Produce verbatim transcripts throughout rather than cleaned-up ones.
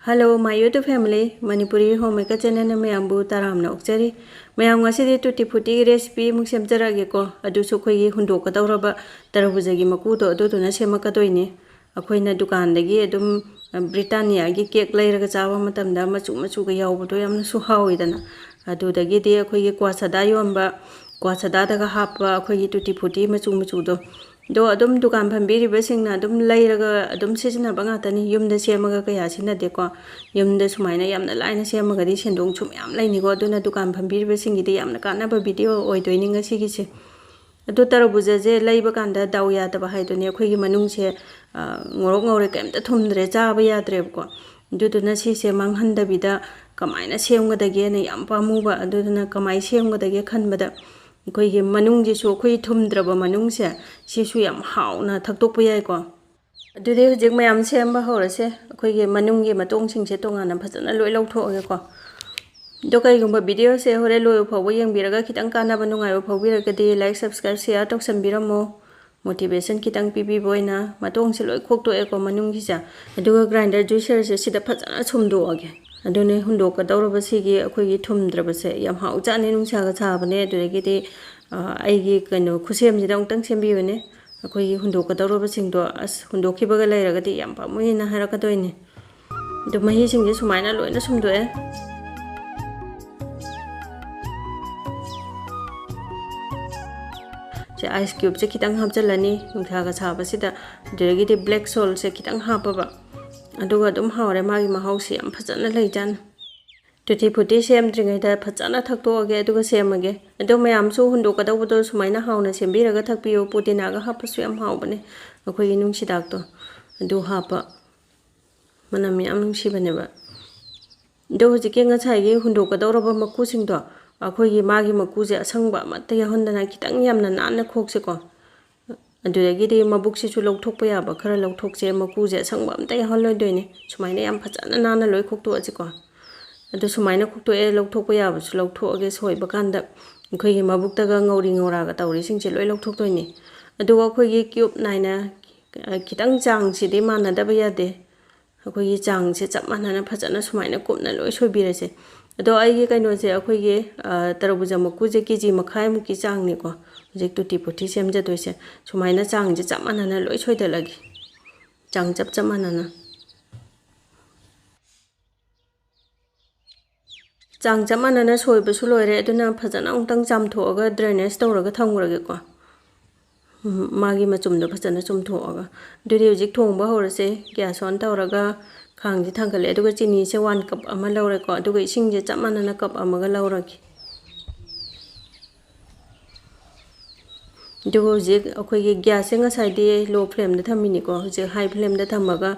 Hello, my YouTube family, Manipuri Homemaker channelꯅ ꯃꯌꯥꯝꯕꯨ ꯇꯔꯥꯝꯅ ꯑꯣꯛꯆꯔꯤ꯫ ꯃꯌꯥꯝ, ꯉꯁꯤꯗꯤ tutti fruttiꯒꯤ recipe ꯑꯃꯨꯛ ꯁꯦꯝꯖꯔꯛꯑꯒꯦꯀꯣ꯫ ꯑꯗꯨꯁꯨ ꯑꯩꯈꯣꯏꯒꯤ ꯍꯨꯟꯗꯣꯛꯀꯗꯧꯔꯕ ꯇꯔꯕꯨꯖꯒꯤ ꯃꯀꯨꯗꯣ, ꯑꯗꯨꯗꯨꯅ ꯁꯦꯝꯃꯛꯀꯗꯣꯏꯅꯦ꯫ ꯑꯩꯈꯣꯏꯅ ꯗꯨꯀꯥꯟꯗꯒꯤ ꯑꯗꯨꯝ, ꯑ, Britanniaꯒꯤ cake ꯂꯩꯔꯒ ꯆꯥꯕ ꯃꯇꯝꯗ ꯃꯆꯨ ꯃꯆꯨꯒ ꯌꯥꯎꯕꯗꯣ ꯌꯥꯝꯅꯁꯨ ꯍꯥꯎꯋꯤꯗꯅ꯫ ꯑꯗꯨꯗꯒꯤꯗꯤ ꯑꯩꯈꯣꯏꯒꯤ ꯀ꯭ꯋꯥ ꯁꯗꯥ ꯌꯣꯟꯕ, ꯀ꯭ꯋꯥ ꯁꯗꯥꯗꯒ ꯍꯥꯞꯄ ꯑꯩꯈꯣꯏꯒꯤ tutti frutti ꯃꯆꯨ ꯃꯆꯨꯗꯣ, ꯑꯗꯣ ꯑꯗꯨꯝ ꯗꯨꯀꯥꯟ ꯐꯝꯕꯤꯔꯤꯕꯁꯤꯡꯅ ꯑꯗꯨꯝ ꯂꯩꯔꯒ ꯑꯗꯨꯝ ꯁꯤꯖꯤꯟꯅꯕ ꯉꯥꯛꯇꯅꯤ꯫ ꯌꯨꯝꯗ ꯁꯦꯝꯃꯒ ꯀꯌꯥ ꯁꯤꯖꯤꯟꯅꯗꯦꯀꯣ꯫ ꯌꯨꯝꯗ ꯁꯨꯃꯥꯏꯅ ꯌꯥꯝꯅ ꯂꯥꯏꯅ ꯁꯦꯝꯃꯒꯗꯤ ꯁꯦꯟꯗꯣꯡꯁꯨ ꯃꯌꯥꯝ ꯂꯩꯅꯤꯀꯣ꯫ ꯑꯗꯨꯅ ꯗꯨꯀꯥꯟ ꯐꯝꯕꯤꯔꯤꯕꯁꯤꯡꯒꯤꯗꯤ ꯌꯥꯝꯅ ꯀꯥꯟꯅꯕ video ꯑꯣꯏꯗꯣꯏꯅꯤ ꯉꯁꯤꯒꯤꯁꯦ꯫ ꯑꯗꯣ ꯇꯔꯕꯨꯖꯁꯦ ꯂꯩꯕ ꯀꯥꯟꯗ ꯗꯥꯎ ꯌꯥꯗꯕ ꯍꯥꯏꯗꯨꯅꯦ꯫ ꯑꯩꯈꯣꯏꯒꯤ ꯃꯅꯨꯡꯁꯦ, ꯑ, ꯉꯧꯔꯣꯛ ꯉꯧꯔꯦ, ꯀꯩꯝꯇ ꯊꯨꯝꯗ꯭ꯔꯦ, ꯆꯥꯕ ꯌꯥꯗ꯭ꯔꯦꯕꯀꯣ꯫ ꯑꯗꯨꯗꯨꯅ ꯁꯤꯁꯦ ꯃꯥꯡꯍꯟꯗꯕꯤꯗ ꯀꯃꯥꯏꯅ ꯁꯦꯝꯒꯗꯒꯦꯅ ꯌꯥꯝ ꯄꯥꯝꯃꯨꯕ꯫ ꯑꯗꯨꯗꯨꯅ ꯀꯃꯥꯏꯅ ꯁꯦꯝꯒꯗꯒꯦ ꯈꯟꯕꯗ ꯑꯩꯈꯣꯏꯒꯤ ꯃꯅꯨꯡꯁꯤꯁꯨ, ꯑꯩꯈꯣꯏ ꯊꯨꯝꯗ꯭ꯔꯕ ꯃꯅꯨꯡꯁꯦ, ꯁꯤꯁꯨ ꯌꯥꯝ ꯍꯥꯎꯅ ꯊꯛꯇꯣꯛꯄ ꯌꯥꯏꯀꯣ꯫ ꯑꯗꯨꯗꯤ ꯍꯧꯖꯤꯛ ꯃꯌꯥꯝ ꯁꯦꯝꯕ ꯍꯧꯔꯁꯦ꯫ ꯑꯩꯈꯣꯏꯒꯤ ꯃꯅꯨꯡꯒꯤ ꯃꯇꯣꯡꯁꯤꯡꯁꯦ ꯇꯣꯉꯥꯟꯅ ꯐꯖꯅ ꯂꯣꯏ ꯂꯧꯊꯣꯛꯑꯒꯦꯀꯣ꯫ ꯑꯗꯣ ꯀꯩꯒꯨꯝꯕ videoꯁꯦ ꯍꯣꯔꯦꯟ ꯂꯣꯏꯕ ꯐꯥꯎꯕ ꯌꯦꯡꯕꯤꯔꯒ ꯈꯤꯇꯪ ꯀꯥꯟꯅꯕ ꯅꯨꯡꯉꯥꯏꯕ ꯐꯥꯎꯕꯤꯔꯒꯗꯤ like, subscribe, share ꯇꯧꯁꯟꯕꯤꯔꯝꯃꯣ꯫ Motivation ꯈꯤꯇꯪ ꯄꯤꯕꯤꯕ ꯑꯣꯏꯅ꯫ ꯃꯇꯣꯡꯁꯦ ꯂꯣꯏ ꯈꯣꯛꯇꯣꯛꯑꯦꯀꯣ ꯃꯅꯨꯡꯒꯤꯁꯦ꯫ ꯑꯗꯨꯒ grinder juicerꯁꯦ ꯁꯤꯗ ꯐꯖꯅ ꯁꯨꯝꯗꯣꯛꯑꯒꯦ꯫ ꯑꯗꯨꯅꯦ ꯍꯨꯟꯗꯣꯛꯀꯗꯧꯔꯕ ꯁꯤꯒꯤ ꯑꯩꯈꯣꯏꯒꯤ ꯊꯨꯝꯗ꯭ꯔꯕꯁꯦ꯫ ꯌꯥꯝ ꯍꯥꯎꯖꯥꯠꯅꯤ, ꯅꯨꯡꯁꯥꯒ ꯁꯥꯕꯅꯦ꯫ ꯑꯗꯨꯗꯒꯤꯗꯤ, ꯑ, ꯑꯩꯒꯤ ꯀꯩꯅꯣ ꯈꯨꯠꯁꯦꯝꯁꯤꯗ ꯑꯃꯨꯛꯇꯪ ꯁꯦꯝꯕꯤꯕꯅꯦ꯫ ꯑꯩꯈꯣꯏꯒꯤ ꯍꯨꯟꯗꯣꯛꯀꯗꯧꯔꯕꯁꯤꯡꯗꯣ, ꯑꯁ, ꯍꯨꯟꯗꯣꯛꯈꯤꯕꯒ ꯂꯩꯔꯒꯗꯤ ꯌꯥꯝ ꯄꯥꯝꯃꯨꯏꯅ ꯍꯥꯏꯔꯛꯀꯗꯣꯏꯅꯦ꯫ ꯑꯗꯨ ꯃꯍꯤꯁꯤꯡꯁꯦ ꯁꯨꯃꯥꯏꯅ ꯂꯣꯏꯅ ꯁꯨꯝꯗꯣꯛꯑꯦ꯫ ꯁꯦ, ice cubeꯁꯦ ꯈꯤꯇꯪ ꯍꯥꯞꯆꯤꯜꯂꯅꯤ ꯅꯨꯡꯁꯥꯒ ꯁꯥꯕꯁꯤꯗ꯫ ꯑꯗꯨꯗꯒꯤꯗꯤ black saltꯁꯦ ꯈꯤꯇꯪ ꯍꯥꯞꯄꯕ꯫ ꯑꯗꯨꯒ ꯑꯗꯨꯝ ꯍꯥꯎꯔꯦ, ꯃꯥꯒꯤ ꯃꯍꯥꯎꯁꯦ ꯌꯥꯝ ꯐꯖꯅ ꯂꯩꯖꯥꯠꯅꯤ꯫ Tutti frutti ꯁꯦꯝꯗ꯭ꯔꯤꯉꯩꯗ ꯐꯖꯅ ꯊꯛꯇꯣꯛꯑꯒꯦ, ꯑꯗꯨꯒ ꯁꯦꯝꯃꯒꯦ꯫ ꯑꯗꯣ ꯃꯌꯥꯝꯁꯨ ꯍꯨꯟꯗꯣꯛꯀꯗꯧꯕꯗꯣ ꯁꯨꯃꯥꯏꯅ ꯍꯥꯎꯅ ꯁꯦꯝꯕꯤꯔꯒ ꯊꯛꯄꯤꯌꯨ꯫ ꯄꯨꯗꯤꯅꯥꯒ ꯍꯥꯞꯄꯁꯨ ꯌꯥꯝ ꯍꯥꯎꯕꯅꯦ, ꯑꯩꯈꯣꯏꯒꯤ ꯅꯨꯡꯁꯤꯗꯥꯛꯇꯣ ꯑꯗꯨ ꯍꯥꯞꯄ꯫ ꯃꯅꯝ ꯌꯥꯝ ꯅꯨꯡꯁꯤꯕꯅꯦꯕ꯫ ꯑꯗꯣ ꯍꯧꯖꯤꯛꯀꯤ ꯉꯁꯥꯏꯒꯤ ꯍꯨꯟꯗꯣꯛꯀꯗꯧꯔꯕ ꯃꯀꯨꯁꯤꯡꯗꯣ, ꯑꯩꯈꯣꯏꯒꯤ ꯃꯥꯒꯤ ꯃꯀꯨꯁꯦ ꯑꯁꯪꯕ ꯑꯃꯠꯇ ꯌꯥꯎꯍꯟꯗꯅ ꯈꯤꯇꯪ ꯌꯥꯝꯅ ꯅꯥꯟꯅ ꯈꯣꯛꯁꯤꯀꯣ꯫ ꯑꯗꯨꯗꯒꯤꯗꯤ ꯃꯕꯨꯛꯁꯤꯁꯨ ꯂꯧꯊꯣꯛꯄ ꯌꯥꯕ ꯈꯔ ꯂꯧꯊꯣꯛꯁꯦ, ꯃꯀꯨꯁꯦ ꯑꯁꯪꯕ ꯑꯝꯇ ꯌꯥꯎꯍꯜꯂꯣꯏꯗꯣꯏꯅꯦ꯫ ꯁꯨꯃꯥꯏꯅ ꯌꯥꯝ ꯐꯖꯅ ꯅꯥꯟꯅ ꯂꯣꯏ ꯈꯣꯛꯇꯣꯛꯑꯁꯤꯀꯣ꯫ ꯑꯗꯨ ꯁꯨꯃꯥꯏꯅ ꯈꯣꯛꯇꯣꯛꯑꯦ, ꯂꯧꯊꯣꯛꯄ ꯌꯥꯕꯁꯨ ꯂꯧꯊꯣꯛꯑꯒꯦ ꯁꯣꯏꯕ ꯀꯥꯟꯗ꯫ ꯑꯩꯈꯣꯏꯒꯤ ꯃꯕꯨꯛꯇꯒ ꯉꯧꯔꯤ ꯉꯧꯔꯥꯒ ꯇꯧꯔꯤꯁꯤꯡꯁꯦ ꯂꯣꯏ ꯂꯧꯊꯣꯛꯇꯣꯏꯅꯦ꯫ ꯑꯗꯨꯒ ꯑꯩꯈꯣꯏꯒꯤ cube ꯅꯥꯏꯅ, ꯑ, ꯈꯤꯇꯪ ꯆꯥꯡꯁꯤꯗꯤ ꯃꯥꯟꯅꯗꯕ ꯌꯥꯗꯦ꯫ ꯑꯩꯈꯣꯏꯒꯤ ꯆꯥꯡꯁꯦ ꯆꯞ ꯃꯥꯟꯅꯅ ꯐꯖꯅ ꯁꯨꯃꯥꯏꯅ ꯀꯨꯞꯅ ꯂꯣꯏ ꯁꯣꯏꯕꯤꯔꯁꯦ꯫ ꯑꯗꯣ ꯑꯩꯒꯤ ꯀꯩꯅꯣꯁꯦ, ꯑꯩꯈꯣꯏꯒꯤ, ꯑ, ꯇꯔꯕꯨꯖꯥ ꯃꯀꯨꯁꯦ ꯀꯦ ꯖꯤ ꯃꯈꯥꯏꯃꯨꯛꯀꯤ ꯆꯥꯡꯅꯤꯀꯣ ꯍꯧꯖꯤꯛ ꯇꯨꯇꯤ ꯐꯨꯇꯤ ꯁꯦꯝꯖꯗꯣꯏꯁꯦ꯫ ꯁꯨꯃꯥꯏꯅ ꯆꯥꯡꯁꯦ ꯆꯞ ꯃꯥꯟꯅꯅ ꯂꯣꯏ ꯁꯣꯏꯗꯠꯂꯒꯦ, ꯆꯥꯡ ꯆꯞ ꯆꯞ ꯃꯥꯟꯅꯅ꯫ ꯆꯥꯡ ꯆꯞ ꯃꯥꯟꯅꯅ ꯁꯣꯏꯕꯁꯨ ꯂꯣꯏꯔꯦ꯫ ꯑꯗꯨꯅ ꯐꯖꯅ ꯑꯃꯨꯛꯇꯪ ꯆꯥꯝꯊꯣꯛꯑꯒ drainage ꯇꯧꯔꯒ ꯊꯝꯈ꯭ꯔꯒꯦꯀꯣ꯫ ꯎꯝ, ꯃꯥꯒꯤ ꯃꯆꯨꯝꯗꯣ ꯐꯖꯅ ꯆꯨꯝꯊꯣꯛꯑꯒ꯫ ꯑꯗꯨꯗꯤ ꯍꯧꯖꯤꯛ ꯊꯣꯡꯕ ꯍꯧꯔꯁꯦ꯫ Gas on ꯇꯧꯔꯒ ꯈꯥꯡꯁꯦ ꯊꯥꯡꯒꯠꯂꯦ꯫ ꯑꯗꯨꯒ ꯆꯤꯅꯤꯁꯦ one cup ꯑꯃ ꯂꯧꯔꯦꯀꯣ꯫ ꯑꯗꯨꯒ ꯏꯁꯤꯡꯁꯦ ꯆꯞ ꯃꯥꯟꯅꯅ cup ꯑꯃꯒ ꯂꯧꯔꯒꯦ꯫ ꯑꯗꯨꯒ ꯍꯧꯖꯤꯛ ꯑꯩꯈꯣꯏꯒꯤ gasꯁꯦ ꯉꯁꯥꯏꯗꯤ low flameꯗ ꯊꯝꯃꯤꯅꯤꯀꯣ, ꯍꯧꯖꯤꯛ high flameꯗ ꯊꯝꯃꯒ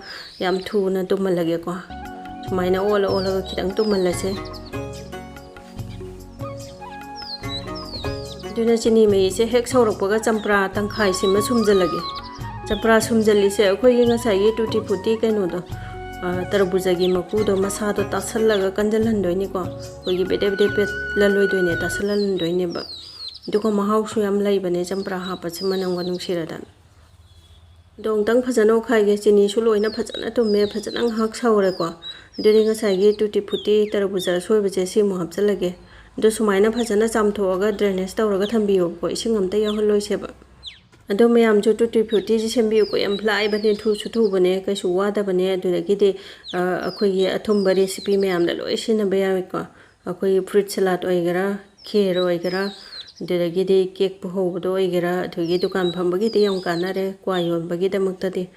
ꯌꯥꯝ ꯊꯨꯅ ꯇꯨꯝꯍꯜꯂꯒꯦꯀꯣ꯫ ꯁꯨꯃꯥꯏꯅ ꯑꯣꯜꯂ ꯑꯣꯜꯂꯒ ꯈꯤꯇꯪ ꯇꯨꯝꯍꯜꯂꯁꯦ꯫ ꯑꯗꯨꯅ ꯆꯤꯅꯤ ꯃꯍꯤꯁꯦ ꯍꯦꯛ ꯁꯧꯔꯛꯄꯒ ꯆꯝꯄ꯭ꯔꯥ ꯇꯪꯈꯥꯏꯁꯤꯃ ꯁꯨꯝꯖꯤꯜꯂꯒꯦ꯫ ꯆꯝꯄ꯭ꯔꯥ ꯁꯨꯝꯖꯤꯜꯂꯤꯁꯦ ꯑꯩꯈꯣꯏꯒꯤ ꯉꯁꯥꯏꯒꯤ ꯇꯨꯇꯤ ꯐꯨꯇꯤ ꯀꯩꯅꯣꯗꯣ, ꯑ, ꯇꯔꯕꯨꯖꯒꯤ ꯃꯀꯨꯗꯣ ꯃꯁꯥꯗꯣ ꯇꯥꯁꯜꯂꯒ ꯀꯟꯖꯜꯍꯟꯗꯣꯏꯅꯤꯀꯣ꯫ ꯑꯩꯈꯣꯏꯒꯤ ꯕꯦꯗꯦ ꯕꯦꯗꯦ ꯄꯦꯠꯂꯜꯂꯣꯏꯗꯣꯏꯅꯦ, ꯇꯥꯁꯜꯍꯜꯍꯟꯗꯣꯏꯅꯦꯕ꯫ ꯑꯗꯨꯒ ꯃꯍꯥꯎꯁꯨ ꯌꯥꯝ ꯂꯩꯕꯅꯦ ꯆꯝꯄ꯭ꯔꯥ ꯍꯥꯞꯄꯁꯦ, ꯃꯅꯝꯒ ꯅꯨꯡꯁꯤꯔꯗꯅ꯫ ꯑꯗꯣ ꯑꯃꯨꯛꯇꯪ ꯐꯖꯅ ꯑꯣꯠꯈꯥꯏꯒꯦ꯫ ꯆꯤꯅꯤꯁꯨ ꯂꯣꯏꯅ ꯐꯖꯅ ꯇꯨꯝꯃꯦ, ꯐꯖꯅ ꯉꯥꯏꯍꯥꯛ ꯁꯧꯔꯦꯀꯣ꯫ ꯑꯗꯨꯗꯤ ꯉꯁꯥꯏꯒꯤ ꯇꯨꯇꯤ ꯐꯨꯇꯤ ꯇꯔꯕꯨꯖꯥ ꯑꯁꯣꯏꯕꯁꯦ ꯁꯤ ꯑꯃꯨꯛ ꯍꯥꯞꯆꯤꯜꯂꯒꯦ꯫ ꯑꯗꯣ ꯁꯨꯃꯥꯏꯅ ꯐꯖꯅ ꯆꯥꯝꯊꯣꯛꯑꯒ drainage ꯇꯧꯔꯒ ꯊꯝꯕꯤꯌꯣꯕꯀꯣ, ꯏꯁꯤꯡ ꯑꯝꯇ ꯌꯥꯎꯍꯜꯂꯣꯏꯁꯦꯕ꯫ ꯑꯗꯣ ꯃꯌꯥꯝꯁꯨ ꯇꯨꯇꯤ ꯐ꯭ꯔꯨꯇꯤꯁꯦ ꯁꯦꯝꯕꯤꯌꯨꯀꯣ, ꯌꯥꯝ ꯂꯥꯏꯕꯅꯦ, ꯊꯨꯁꯨ ꯊꯨꯕꯅꯦ, ꯀꯩꯁꯨ ꯋꯥꯗꯕꯅꯦ꯫ ꯑꯗꯨꯗꯒꯤꯗꯤ, ꯑ, ꯑꯩꯈꯣꯏꯒꯤ ꯑꯊꯨꯝꯕ recipe ꯃꯌꯥꯝꯗ ꯂꯣꯏ ꯁꯤꯖꯤꯟꯅꯕ ꯌꯥꯏꯀꯣ꯫ ꯑꯩꯈꯣꯏꯒꯤ fruit salad ꯑꯣꯏꯒꯦꯔꯥ, ꯈꯦꯔ ꯑꯣꯏꯒꯦꯔꯥ, ꯑꯗꯨꯗꯒꯤꯗꯤ cake ꯄꯨ ꯍꯧꯕꯗ ꯑꯣꯏꯒꯦꯔꯥ, ꯑꯗꯨꯗꯒꯤ ꯗꯨꯀꯥꯟ ꯐꯝꯕꯒꯤꯗꯤ ꯌꯥꯝ ꯀꯥꯟꯅꯔꯦ, ꯀ꯭ꯋꯥ ꯌꯣꯟꯕꯒꯤꯗꯃꯛꯇꯗꯤ꯫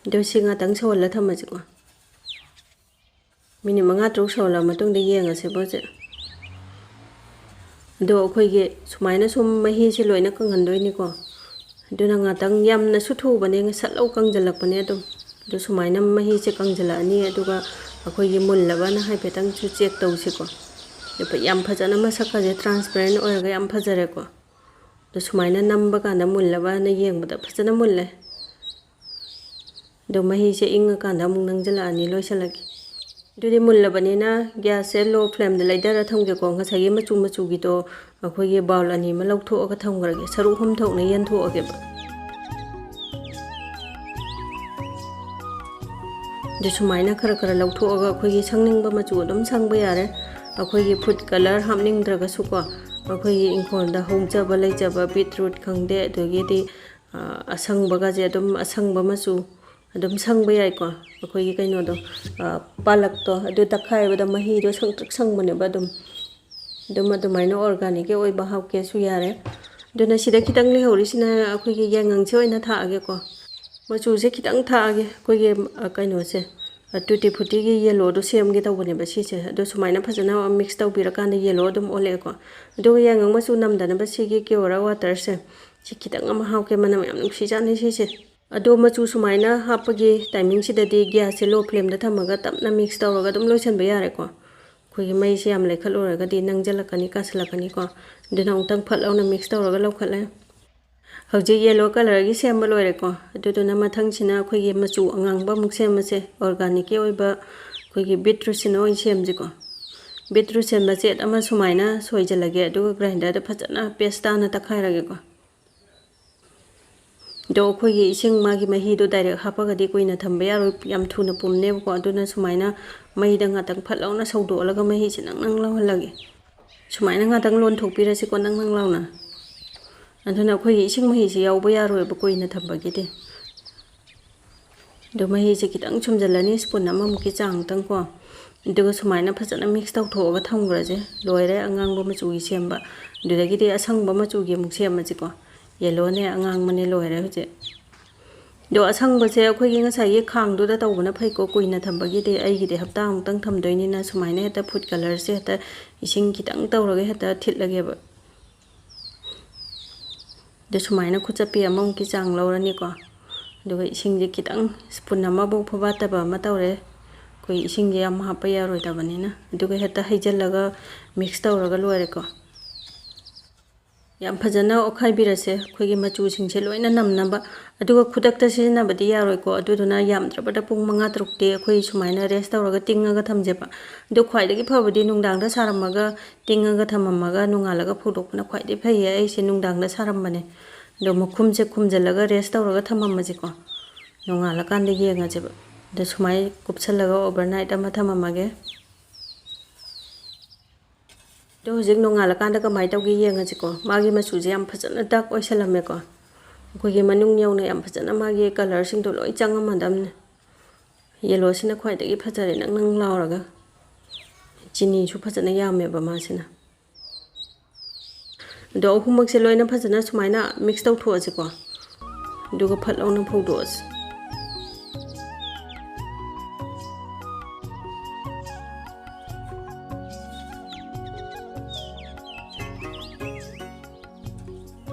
ꯑꯗꯣ ꯁꯤ ꯉꯥꯛꯇꯪ ꯁꯧꯍꯜꯂ ꯊꯝꯃꯁꯤꯀꯣ꯫ Minute ꯃꯉꯥ ꯇꯔꯨꯛ ꯁꯧꯍꯜꯂ ꯃꯇꯨꯡꯗ ꯌꯦꯡꯉꯁꯦꯕ ꯍꯧꯖꯤꯛ꯫ ꯑꯗꯣ ꯑꯩꯈꯣꯏꯒꯤ ꯁꯨꯃꯥꯏꯅ ꯁꯨꯝ ꯃꯍꯤꯁꯦ ꯂꯣꯏꯅ ꯀꯪꯍꯟꯗꯣꯏꯅꯤꯀꯣ꯫ ꯑꯗꯨꯅ ꯉꯥꯛꯇꯪ, ꯌꯥꯝꯅꯁꯨ ꯊꯨꯕꯅꯦ, ꯁꯠ ꯂꯧ ꯀꯪꯁꯤꯜꯂꯛꯄꯅꯦ ꯑꯗꯨꯝ꯫ ꯑꯗꯣ ꯁꯨꯃꯥꯏꯅ ꯃꯍꯤꯁꯦ ꯀꯪꯁꯤꯜꯂꯛꯑꯅꯤ, ꯑꯗꯨꯒ ꯑꯩꯈꯣꯏꯒꯤ ꯃꯨꯜꯂꯕꯅ ꯍꯥꯏꯐꯦꯠꯇꯪꯁꯨ check ꯇꯧꯁꯤꯀꯣ꯫ ꯌꯥꯝ ꯐꯖꯅ ꯃꯁꯛꯀꯁꯦ transparent ꯑꯣꯏꯔꯒ ꯌꯥꯝ ꯐꯖꯔꯦꯀꯣ꯫ ꯑꯗꯣ ꯁꯨꯃꯥꯏꯅ ꯅꯝꯕ ꯀꯥꯟꯗ ꯃꯨꯜꯂꯕꯅ ꯌꯦꯡꯕꯗ ꯐꯖꯅ ꯃꯨꯜꯂꯦ꯫ ꯑꯗꯣ ꯃꯍꯤꯁꯦ ꯏꯪꯉꯀꯥꯟꯗ ꯑꯃꯨꯛ ꯅꯪꯁꯤꯜꯂꯛꯑꯅꯤ, ꯂꯣꯏꯁꯤꯜꯂꯒꯦ꯫ ꯑꯗꯨꯗꯤ ꯃꯨꯜꯂꯕꯅꯤꯅ gasꯁꯦ low flameꯗ ꯂꯩꯊꯔ ꯊꯝꯒꯦꯀꯣ꯫ ꯉꯁꯥꯏꯒꯤ ꯃꯆꯨ ꯃꯆꯨꯒꯤꯗꯣ ꯑꯩꯈꯣꯏꯒꯤ bowl ꯑꯅꯤ ꯑꯃ ꯂꯧꯊꯣꯛꯑꯒ ꯊꯝꯈ꯭ꯔꯒꯦ, ꯁꯔꯨꯛ ꯑꯍꯨꯝ ꯊꯣꯛꯅ ꯌꯦꯟꯊꯣꯛꯑꯒꯦꯕ꯫ ꯑꯗꯨ ꯁꯨꯃꯥꯏꯅ ꯈꯔ ꯈꯔ ꯂꯧꯊꯣꯛꯑꯒ ꯑꯩꯈꯣꯏꯒꯤ ꯁꯪꯅꯤꯡꯕ ꯃꯆꯨ ꯑꯗꯨꯝ ꯁꯪꯕ ꯌꯥꯔꯦ꯫ ꯑꯩꯈꯣꯏꯒꯤ ꯐꯨꯗ ꯀꯂꯔ ꯍꯥꯞꯅꯤꯡꯗ꯭ꯔꯒꯁꯨꯀꯣ, ꯑꯩꯈꯣꯏꯒꯤ ꯏꯪꯈꯣꯜꯗ ꯍꯧꯖꯕ ꯂꯩꯖꯕ ꯕꯤꯠꯔꯨꯠ ꯈꯪꯗꯦ, ꯑꯗꯒꯤꯗꯤ, ꯑ, ꯑꯁꯪꯕꯒꯁꯦ ꯑꯗꯨꯝ ꯑꯁꯪꯕ ꯃꯆꯨ ꯑꯗꯨꯝ ꯁꯪꯕ ꯌꯥꯏꯀꯣ꯫ ꯑꯩꯈꯣꯏꯒꯤ ꯀꯩꯅꯣꯗꯣ, ꯑ, ꯄꯥꯂꯛꯇꯣ ꯑꯗꯨ ꯇꯛꯈꯥꯏꯕꯗ ꯃꯍꯤꯗꯣ ꯁꯪꯇ꯭ꯔꯤꯛ ꯁꯪꯕꯅꯦꯕ ꯑꯗꯨꯝ꯫ ꯑꯗꯨꯝ ꯑꯗꯨꯃꯥꯏꯅ organicꯀꯤ ꯑꯣꯏꯕ ꯍꯥꯞꯀꯦꯁꯨ ꯌꯥꯔꯦ꯫ ꯑꯗꯨꯅ ꯁꯤꯗ ꯈꯤꯇꯪ ꯂꯩꯍꯧꯔꯤꯁꯤꯅ ꯑꯩꯈꯣꯏꯒꯤ ꯌꯥꯏꯉꯪꯁꯦ ꯑꯣꯏꯅ ꯊꯥꯛꯑꯒꯦꯀꯣ꯫ ꯃꯆꯨꯁꯦ ꯈꯤꯇꯪ ꯊꯥꯛꯑꯒꯦ꯫ ꯑꯩꯈꯣꯏꯒꯤ, ꯑ, ꯀꯩꯅꯣꯁꯦ, ꯑ, ꯇꯨꯇꯤ ꯐ꯭ꯔꯨꯇꯤꯒꯤ yellowꯗꯣ ꯁꯦꯝꯒꯦ ꯇꯧꯕꯅꯦꯕ ꯁꯤꯁꯦ꯫ ꯑꯗꯣ ꯁꯨꯃꯥꯏꯅ ꯐꯖꯅ mix ꯇꯧꯕꯤꯔꯀꯥꯟꯗ yellow ꯑꯗꯨꯝ ꯑꯣꯜꯂꯛꯑꯦꯀꯣ꯫ ꯑꯗꯨꯒ ꯌꯥꯏꯉꯪ ꯃꯆꯨ ꯅꯝꯗꯅꯕ ꯁꯤꯒꯤ Kiora waterꯁꯦ, ꯁꯤ ꯈꯤꯇꯪ ꯑꯃ ꯍꯥꯞꯀꯦ, ꯃꯅꯝ ꯌꯥꯝ ꯅꯨꯡꯁꯤꯖꯥꯠꯅꯤ ꯁꯤꯁꯦ꯫ ꯑꯗꯣ ꯃꯆꯨ ꯁꯨꯃꯥꯏꯅ ꯍꯥꯞꯄꯒꯤ timingꯁꯤꯗꯗꯤ gasꯁꯦ low flameꯗ ꯊꯝꯃꯒ ꯇꯞꯅ mix ꯇꯧꯔꯒ ꯑꯗꯨꯝ ꯂꯣꯏꯁꯤꯟꯕ ꯌꯥꯔꯦꯀꯣ꯫ ꯑꯩꯈꯣꯏꯒꯤ ꯃꯩꯁꯦ ꯌꯥꯝ ꯂꯩꯈꯠꯂꯨꯔꯒꯗꯤ ꯅꯪꯁꯤꯜꯂꯛꯀꯅꯤ, ꯀꯥꯁꯤꯜꯂꯛꯀꯅꯤꯀꯣ꯫ ꯑꯗꯨꯅ ꯑꯃꯨꯛꯇꯪ ꯐꯠ ꯂꯥꯎꯅ mix ꯇꯧꯔꯒ ꯂꯧꯈꯠꯂꯦ꯫ ꯍꯧꯖꯤꯛ yellow colourꯒꯤ ꯁꯦꯝꯕ ꯂꯣꯏꯔꯦꯀꯣ꯫ ꯑꯗꯨꯗꯨꯅ ꯃꯊꯪꯁꯤꯅ ꯑꯩꯈꯣꯏꯒꯤ ꯃꯆꯨ ꯑꯉꯥꯡꯕ ꯑꯃꯨꯛ ꯁꯦꯝꯃꯁꯦ꯫ Organicꯀꯤ ꯑꯣꯏꯕ ꯑꯩꯈꯣꯏꯒꯤ beetrootꯁꯤꯅ ꯑꯣꯏꯅ ꯁꯦꯝꯁꯤꯀꯣ꯫ Beetrootꯁꯦ ꯃꯆꯦꯠ ꯑꯃ ꯁꯨꯃꯥꯏꯅ ꯁꯣꯏꯖꯤꯜꯂꯒꯦ, ꯑꯗꯨꯒ grinderꯗ ꯐꯖꯅ paste ꯇꯥꯅ ꯇꯛꯈꯥꯏꯔꯒꯦꯀꯣ꯫ ꯑꯗꯣ ꯑꯩꯈꯣꯏꯒꯤ ꯏꯁꯤꯡ ꯃꯥꯒꯤ ꯃꯍꯤꯗꯣ direct ꯍꯥꯞꯄꯒꯗꯤ ꯀꯨꯏꯅ ꯊꯝꯕ ꯌꯥꯔꯣꯏ, ꯌꯥꯝ ꯊꯨꯅ ꯄꯨꯝꯅꯦꯕꯀꯣ꯫ ꯑꯗꯨꯅ ꯁꯨꯃꯥꯏꯅ ꯃꯩꯗ ꯉꯥꯛꯇꯪ ꯐꯠ ꯂꯥꯎꯅ ꯁꯧꯗꯣꯛꯍꯜꯂꯒ ꯃꯍꯤꯁꯦ ꯅꯪ ꯅꯪ ꯂꯥꯎꯍꯜꯂꯒꯦ꯫ ꯁꯨꯃꯥꯏꯅ ꯉꯥꯛꯇꯪ ꯂꯣꯟꯊꯣꯛꯄꯤꯔꯁꯤꯀꯣ, ꯅꯪ ꯅꯪ ꯂꯥꯎꯅ꯫ ꯑꯗꯨꯅ ꯑꯩꯈꯣꯏꯒꯤ ꯏꯁꯤꯡ ꯃꯍꯤꯁꯦ ꯌꯥꯎꯕ ꯌꯥꯔꯣꯏꯕ ꯀꯨꯏꯅ ꯊꯝꯕꯒꯤꯗꯤ꯫ ꯑꯗꯣ ꯃꯍꯤꯁꯦ ꯈꯤꯇꯪ ꯁꯨꯝꯖꯤꯜꯂꯅꯤ, spoon ꯑꯃꯃꯨꯛꯀꯤ ꯆꯥꯡꯇꯪꯀꯣ꯫ ꯑꯗꯨꯒ ꯁꯨꯃꯥꯏꯅ ꯐꯖꯅ mix ꯇꯧꯊꯣꯛꯑꯒ ꯊꯝꯈ꯭ꯔꯁꯦ꯫ ꯂꯣꯏꯔꯦ ꯑꯉꯥꯡꯕ ꯃꯆꯨꯒꯤ ꯁꯦꯝꯕ꯫ ꯑꯗꯨꯗꯒꯤꯗꯤ ꯑꯁꯪꯕ ꯃꯆꯨꯒꯤ ꯑꯃꯨꯛ ꯁꯦꯝꯃꯁꯤꯀꯣ꯫ Yellowꯅꯦ ꯑꯉꯥꯡꯕꯅꯦ ꯂꯣꯏꯔꯦ ꯍꯧꯖꯤꯛ꯫ ꯑꯗꯣ ꯑꯁꯪꯕꯁꯦ ꯑꯩꯈꯣꯏꯒꯤ ꯉꯁꯥꯏꯒꯤ ꯈꯥꯡꯗꯨꯗ ꯇꯧꯕꯅ ꯐꯩꯀꯣ, ꯀꯨꯏꯅ ꯊꯝꯕꯒꯤꯗꯤ꯫ ꯑꯩꯒꯤꯗꯤ ꯍꯞꯇꯥꯃꯨꯛꯇꯪ ꯊꯝꯗꯣꯏꯅꯤꯅ ꯁꯨꯃꯥꯏꯅ ꯍꯦꯛꯇ food colourꯁꯦ ꯍꯦꯛꯇ ꯏꯁꯤꯡ ꯈꯤꯇꯪ ꯇꯧꯔꯒ ꯍꯦꯛꯇ ꯊꯤꯠꯂꯒꯦꯕ꯫ ꯑꯗꯨ ꯁꯨꯃꯥꯏꯅ ꯈꯨꯠꯆꯞꯄꯤ ꯑꯃꯃꯨꯛꯀꯤ ꯆꯥꯡ ꯂꯧꯔꯅꯤꯀꯣ꯫ ꯑꯗꯨꯒ ꯏꯁꯤꯡꯁꯦ ꯈꯤꯇꯪ spoon ꯑꯃꯐꯥꯎ ꯐꯕꯥꯠꯇꯕ ꯑꯃ ꯇꯧꯔꯦ꯫ ꯑꯩꯈꯣꯏ ꯏꯁꯤꯡꯁꯦ ꯌꯥꯝ ꯍꯥꯞꯄ ꯌꯥꯔꯣꯏꯗꯕꯅꯤꯅ꯫ ꯑꯗꯨꯒ ꯍꯦꯛꯇ ꯍꯩꯖꯤꯜꯂꯒ mix ꯇꯧꯔꯒ ꯂꯣꯏꯔꯦꯀꯣ꯫ ꯌꯥꯝ ꯐꯖꯅ ꯑꯣꯠꯈꯥꯏꯕꯤꯔꯁꯦ꯫ ꯑꯩꯈꯣꯏꯒꯤ ꯃꯆꯨꯁꯤꯡꯁꯦ ꯂꯣꯏꯅ ꯅꯝꯅꯕ꯫ ꯑꯗꯨꯒ ꯈꯨꯗꯛꯇ ꯁꯤꯖꯤꯟꯅꯕꯗꯤ ꯌꯥꯔꯣꯏꯀꯣ꯫ ꯑꯗꯨꯗꯨꯅ ꯌꯥꯝꯗ꯭ꯔꯕꯗ ꯄꯨꯡ ꯃꯉꯥ ꯇꯔꯨꯛꯇꯤ ꯑꯩꯈꯣꯏ ꯁꯨꯃꯥꯏꯅ rest ꯇꯧꯔꯒ ꯇꯤꯡꯉꯒ ꯊꯝꯖꯦꯕ꯫ ꯑꯗꯨ ꯈ꯭ꯋꯥꯏꯗꯒꯤ ꯐꯕꯗꯤ ꯅꯨꯡꯗꯥꯡꯗ ꯁꯥꯔꯝꯃꯒ ꯇꯤꯡꯉꯒ ꯊꯝꯃꯝꯃꯒ ꯅꯣꯡꯉꯥꯜꯂꯒ ꯐꯧꯗꯣꯛꯄꯅ ꯈ꯭ꯋꯥꯏꯗꯒꯤ ꯐꯩꯌꯦ꯫ ꯑꯩꯁꯦ ꯅꯨꯡꯗꯥꯡꯗ ꯁꯥꯔꯝꯕꯅꯦ꯫ ꯑꯗꯣ ꯃꯈꯨꯝꯁꯦ ꯈꯨꯝꯖꯤꯜꯂꯒ rest ꯇꯧꯔꯒ ꯊꯝꯃꯝꯃꯁꯤꯀꯣ꯫ ꯅꯣꯡꯉꯥꯜꯂꯀꯥꯟꯗ ꯌꯦꯡꯉꯁꯦꯕ꯫ ꯑꯗ ꯁꯨꯃꯥꯏꯅ ꯀꯨꯞꯁꯜꯂꯒ overnight ꯑꯃ ꯊꯝꯃꯝꯃꯒꯦ꯫ ꯑꯗꯣ ꯍꯧꯖꯤꯛ ꯅꯣꯡꯉꯥꯜꯂꯀꯥꯟꯗ ꯀꯃꯥꯏꯅ ꯇꯧꯒꯦ ꯌꯦꯡꯉꯁꯤꯀꯣ꯫ ꯃꯥꯒꯤ ꯃꯆꯨꯁꯦ ꯌꯥꯝ ꯐꯖꯅ dark ꯑꯣꯏꯁꯜꯂꯝꯃꯦꯀꯣ꯫ ꯑꯩꯈꯣꯏꯒꯤ ꯃꯅꯨꯡ ꯌꯧꯅ ꯌꯥꯝ ꯐꯖꯅ ꯃꯥꯒꯤ colourꯁꯤꯡꯗꯣ ꯂꯣꯏ ꯆꯪꯉꯝꯃꯗꯝꯅꯦ꯫ Yellowꯁꯤꯅ ꯈ꯭ꯋꯥꯏꯗꯒꯤ ꯐꯖꯔꯦ, ꯅꯪ ꯅꯪ ꯂꯥꯎꯔꯒ꯫ ꯆꯤꯅꯤꯁꯨ ꯐꯖꯅ ꯌꯥꯝꯃꯦꯕ ꯃꯥꯁꯤꯅ꯫ ꯑꯗꯣ ꯑꯍꯨꯝꯃꯛꯁꯦ ꯂꯣꯏꯅ ꯐꯖꯅ ꯁꯨꯃꯥꯏꯅ mix ꯇꯧꯊꯣꯛꯑꯁꯤꯀꯣ꯫ ꯑꯗꯨꯒ ꯐꯠ ꯂꯥꯎꯅ ꯐꯧꯗꯣꯛꯑꯁꯤ꯫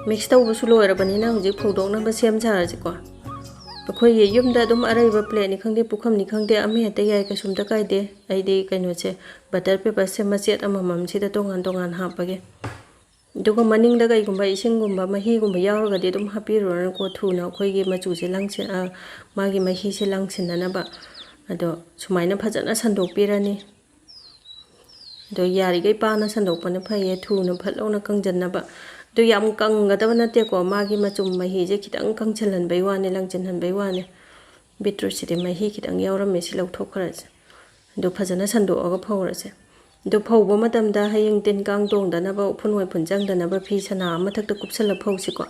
Mix ꯇꯧꯕꯁꯨ ꯂꯣꯏꯔꯕꯅꯤꯅ ꯍꯧꯖꯤꯛ ꯐꯧꯗꯣꯛꯅꯕ ꯁꯦꯝ ꯁꯥꯔꯁꯤꯀꯣ꯫ ꯑꯩꯈꯣꯏꯒꯤ ꯌꯨꯝꯗ ꯑꯗꯨꯝ ꯑꯔꯩꯕ plateꯅꯤ ꯈꯪꯗꯦ, ꯄꯨꯈꯝꯅꯤ ꯈꯪꯗꯦ, ꯑꯃ ꯍꯦꯛꯇ ꯌꯥꯏ, ꯀꯩꯁꯨꯝꯇ ꯀꯥꯏꯗꯦ꯫ ꯑꯩꯗꯤ ꯀꯩꯅꯣꯁꯦ, butter paperꯁꯦ ꯃꯆꯦꯠ ꯑꯃꯃꯝꯁꯤꯗ ꯇꯣꯉꯥꯟ ꯇꯣꯉꯥꯟ ꯍꯥꯞꯄꯒꯦ꯫ ꯑꯗꯨꯒ ꯃꯅꯤꯡꯗ ꯀꯩꯒꯨꯝꯕ ꯏꯁꯤꯡꯒꯨꯝꯕ, ꯃꯍꯤꯒꯨꯝꯕ ꯌꯥꯎꯔꯒꯗꯤ ꯑꯗꯨꯝ ꯍꯥꯞꯄꯤꯔꯨꯔꯅꯨꯀꯣ, ꯊꯨꯅ ꯑꯩꯈꯣꯏꯒꯤ ꯃꯆꯨꯁꯦ ꯂꯪꯁꯤ-, ꯑ, ꯃꯥꯒꯤ ꯃꯍꯤꯁꯦ ꯂꯪꯁꯤꯟꯅꯅꯕ꯫ ꯑꯗꯣ ꯁꯨꯃꯥꯏꯅ ꯐꯖꯅ ꯁꯟꯗꯣꯛꯄꯤꯔꯅꯤ꯫ ꯑꯗꯣ ꯌꯥꯔꯤꯈꯩ ꯄꯥꯅ ꯁꯟꯗꯣꯛꯄꯅ ꯐꯩꯌꯦ, ꯊꯨꯅ ꯐꯠ ꯂꯥꯎꯅ ꯀꯪꯖꯟꯅꯕ꯫ ꯑꯗꯨ ꯌꯥꯝ ꯀꯪꯒꯗꯕ ꯅꯠꯇꯦꯀꯣ, ꯃꯥꯒꯤ ꯃꯆꯨꯝ ꯃꯍꯤꯁꯦ ꯈꯤꯇꯪ ꯀꯪꯁꯤꯜꯍꯟꯕꯩ ꯋꯥꯅꯤ, ꯂꯪꯁꯤꯟꯍꯟꯕꯩ ꯋꯥꯅꯤ꯫ Beetrootꯁꯤꯗꯤ ꯃꯍꯤ ꯈꯤꯇꯪ ꯌꯥꯎꯔꯝꯃꯦ, ꯁꯤ ꯂꯧꯊꯣꯛꯈ꯭ꯔꯁꯦ꯫ ꯑꯗꯨ ꯐꯖꯅ ꯁꯟꯗꯣꯛꯑꯒ ꯐꯧꯔꯁꯦ꯫ ꯑꯗꯨ ꯐꯧꯕ ꯃꯇꯝꯗ ꯍꯌꯦꯡ ꯇꯤꯟ ꯀꯥꯡ ꯇꯣꯡꯗꯅꯕ, ꯎꯐꯨꯟ ꯋꯥꯏꯐꯨꯟ ꯆꯪꯗꯅꯕ ꯐꯤ ꯁꯅꯥ ꯑꯃꯊꯛꯇ ꯀꯨꯞꯁꯜꯂ ꯐꯧꯁꯤꯀꯣ꯫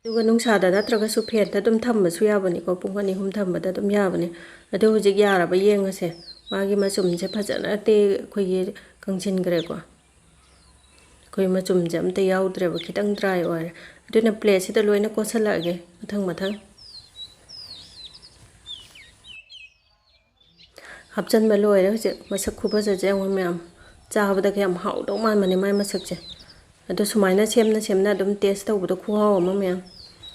ꯑꯗꯨꯒ ꯅꯨꯡꯁꯥꯗ ꯅꯠꯇ꯭ꯔꯒꯁꯨ fanꯗ ꯑꯗꯨꯝ ꯊꯝꯕꯁꯨ ꯌꯥꯕꯅꯤꯀꯣ, ꯄꯨꯡ ꯑꯅꯤ ꯑꯍꯨꯝ ꯊꯝꯕꯗ ꯑꯗꯨꯝ ꯌꯥꯕꯅꯤ꯫ ꯑꯗꯨ ꯍꯧꯖꯤꯛ ꯌꯥꯔꯕ ꯌꯦꯡꯉꯁꯦ꯫ ꯃꯥꯒꯤ ꯃꯆꯨꯝꯁꯦ ꯐꯖꯅ ꯇꯦ-, ꯑꯩꯈꯣꯏꯒꯤ ꯀꯪꯁꯤꯟꯈ꯭ꯔꯦꯀꯣ꯫ ꯑꯩꯈꯣꯏ ꯃꯆꯨꯝꯁꯦ ꯑꯝꯇ ꯌꯥꯎꯗ꯭ꯔꯦꯕ, ꯈꯤꯇꯪ dry ꯑꯣꯏꯔꯦ꯫ ꯑꯗꯨꯅ plateꯁꯤꯗ ꯂꯣꯏꯅ ꯀꯣꯠꯁꯜꯂꯛꯑꯒꯦ ꯃꯊꯪ ꯃꯊꯪ꯫ ꯍꯥꯞꯆꯟꯕ ꯂꯣꯏꯔꯦ ꯍꯧꯖꯤꯛ꯫ ꯃꯁꯛ ꯈꯨꯐꯖꯁꯦ ꯌꯦꯡꯉꯣ ꯃꯌꯥꯝ꯫ ꯆꯥꯕꯗ ꯀꯌꯥꯝ ꯍꯥꯎꯗꯧ ꯃꯥꯟꯕꯅꯦ ꯃꯥꯏ ꯃꯁꯛꯁꯦ꯫ ꯑꯗꯣ ꯁꯨꯃꯥꯏꯅ ꯁꯦꯝꯅ ꯁꯦꯝꯅ ꯑꯗꯨꯝ taste ꯇꯧꯕꯗꯣ ꯈꯨꯍꯥꯎ ꯑꯃ ꯃꯌꯥꯝ꯫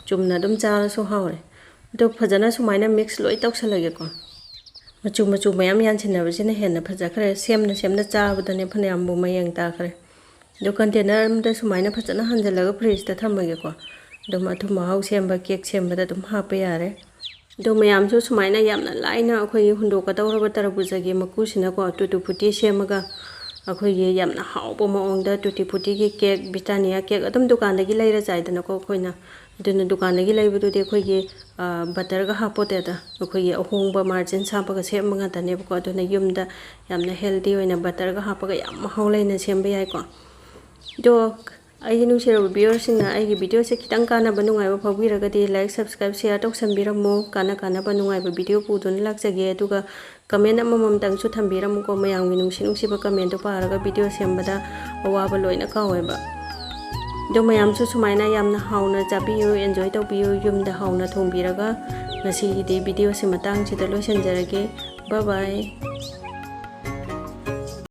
ꯆꯨꯝꯅ ꯑꯗꯨꯝ ꯆꯥꯔꯁꯨ ꯍꯥꯎꯔꯦ꯫ ꯑꯗꯣ ꯐꯖꯅ ꯁꯨꯃꯥꯏꯅ mix ꯂꯣꯏ ꯇꯧꯁꯜꯂꯒꯦꯀꯣ꯫ ꯃꯆꯨ ꯃꯆꯨ ꯃꯌꯥꯝ ꯌꯥꯟꯁꯤꯟꯅꯕꯁꯤꯅ ꯍꯦꯟꯅ ꯐꯖꯈ꯭ꯔꯦ꯫ ꯁꯦꯝꯅ ꯁꯦꯝꯅ ꯆꯥꯕꯗꯅꯦ ꯐꯅꯌꯥꯝꯕꯨ ꯃꯌꯦꯡ ꯇꯥꯈ꯭ꯔꯦ꯫ ꯑꯗꯣ container ꯑꯃꯗ ꯁꯨꯃꯥꯏꯅ ꯐꯖꯅ ꯍꯟꯖꯜꯂꯒ fridgeꯇ ꯊꯝꯃꯒꯦꯀꯣ꯫ ꯑꯗꯨꯝ ꯑꯊꯨꯝ ꯑꯍꯥꯎ ꯁꯦꯝꯕ, cake ꯁꯦꯝꯕꯗ ꯑꯗꯨꯝ ꯍꯥꯞꯄ ꯌꯥꯔꯦ꯫ ꯑꯗꯣ ꯃꯌꯥꯝꯁꯨ ꯁꯨꯃꯥꯏꯅ ꯌꯥꯝꯅ ꯂꯥꯏꯅ ꯑꯩꯈꯣꯏꯒꯤ ꯍꯨꯟꯗꯣꯛꯀꯗꯧꯔꯕ ꯇꯔꯕꯨꯖꯒꯤ ꯃꯀꯨꯁꯤꯅꯀꯣ, tutti frutti ꯁꯦꯝꯃꯒ ꯑꯩꯈꯣꯏꯒꯤ ꯌꯥꯝꯅ ꯍꯥꯎꯕ ꯃꯑꯣꯡꯗ tutti fruttiꯒꯤ cake, Britannia cake ꯑꯗꯨꯝ ꯗꯨꯀꯥꯟꯗꯒꯤ ꯂꯩꯔ ꯆꯥꯏꯗꯅꯀꯣ ꯑꯩꯈꯣꯏꯅ꯫ ꯑꯗꯨꯅ ꯗꯨꯀꯥꯟꯗꯒꯤ ꯂꯩꯕꯗꯨꯗꯤ ꯑꯩꯈꯣꯏꯒꯤ ꯕꯇꯔꯒ ꯍꯥꯞꯄꯣꯠꯇꯦꯗ, ꯑꯩꯈꯣꯏꯒꯤ ꯑꯍꯣꯡꯕ margarine ꯍꯥꯞꯄꯒ ꯁꯦꯝꯕ ꯉꯥꯛꯇꯅꯦꯕꯀꯣ꯫ ꯑꯗꯨꯅ ꯌꯨꯝꯗ ꯌꯥꯝꯅ healthy ꯑꯣꯏꯅ ꯕꯇꯔꯒ ꯍꯥꯞꯄꯒ ꯌꯥꯝ ꯃꯍꯥꯎ ꯂꯩꯅ ꯁꯦꯝꯕ ꯌꯥꯏꯀꯣ꯫ ꯑꯗꯣ ꯑꯩꯒꯤ ꯅꯨꯡꯁꯤꯔꯕ viewerꯁꯤꯡꯅ ꯑꯩꯒꯤ videoꯁꯦ ꯈꯤꯇꯪ ꯀꯥꯟꯅꯕ ꯅꯨꯡꯉꯥꯏꯕ ꯐꯥꯎꯕꯤꯔꯒꯗꯤ like, subscribe, share ꯇꯧꯁꯟꯕꯤꯔꯝꯃꯣ꯫ ꯀꯥꯟꯅ ꯀꯥꯟꯅꯕ ꯅꯨꯡꯉꯥꯏꯕ video ꯄꯨꯗꯨꯅ ꯂꯥꯛꯆꯒꯦ꯫ ꯑꯗꯨꯒ comment ꯑꯃꯃꯝꯇꯪꯁꯨ ꯊꯝꯕꯤꯔꯝꯃꯨꯀꯣ꯫ ꯃꯌꯥꯝꯒꯤ ꯅꯨꯡꯁꯤ ꯅꯨꯡꯁꯤꯕ commentꯇꯣ ꯄꯥꯔꯒ video ꯁꯦꯝꯕꯗ ꯑꯋꯥꯕ ꯂꯣꯏꯅ ꯀꯥꯎꯋꯦꯕ꯫ ꯑꯗꯣ ꯃꯌꯥꯝꯁꯨ ꯁꯨꯃꯥꯏꯅ ꯌꯥꯝꯅ ꯍꯥꯎꯅ ꯆꯥꯕꯤꯌꯨ, enjoy ꯇꯧꯕꯤꯌꯨ꯫ ꯌꯨꯝꯗ ꯍꯥꯎꯅ ꯊꯣꯡꯕꯤꯔꯒ ꯉꯁꯤꯒꯤꯗꯤ videoꯁꯦ ꯃꯇꯥꯡꯁꯤꯗ ꯂꯣꯏꯁꯤꯟꯖꯔꯒꯦ꯫ Bye bye꯫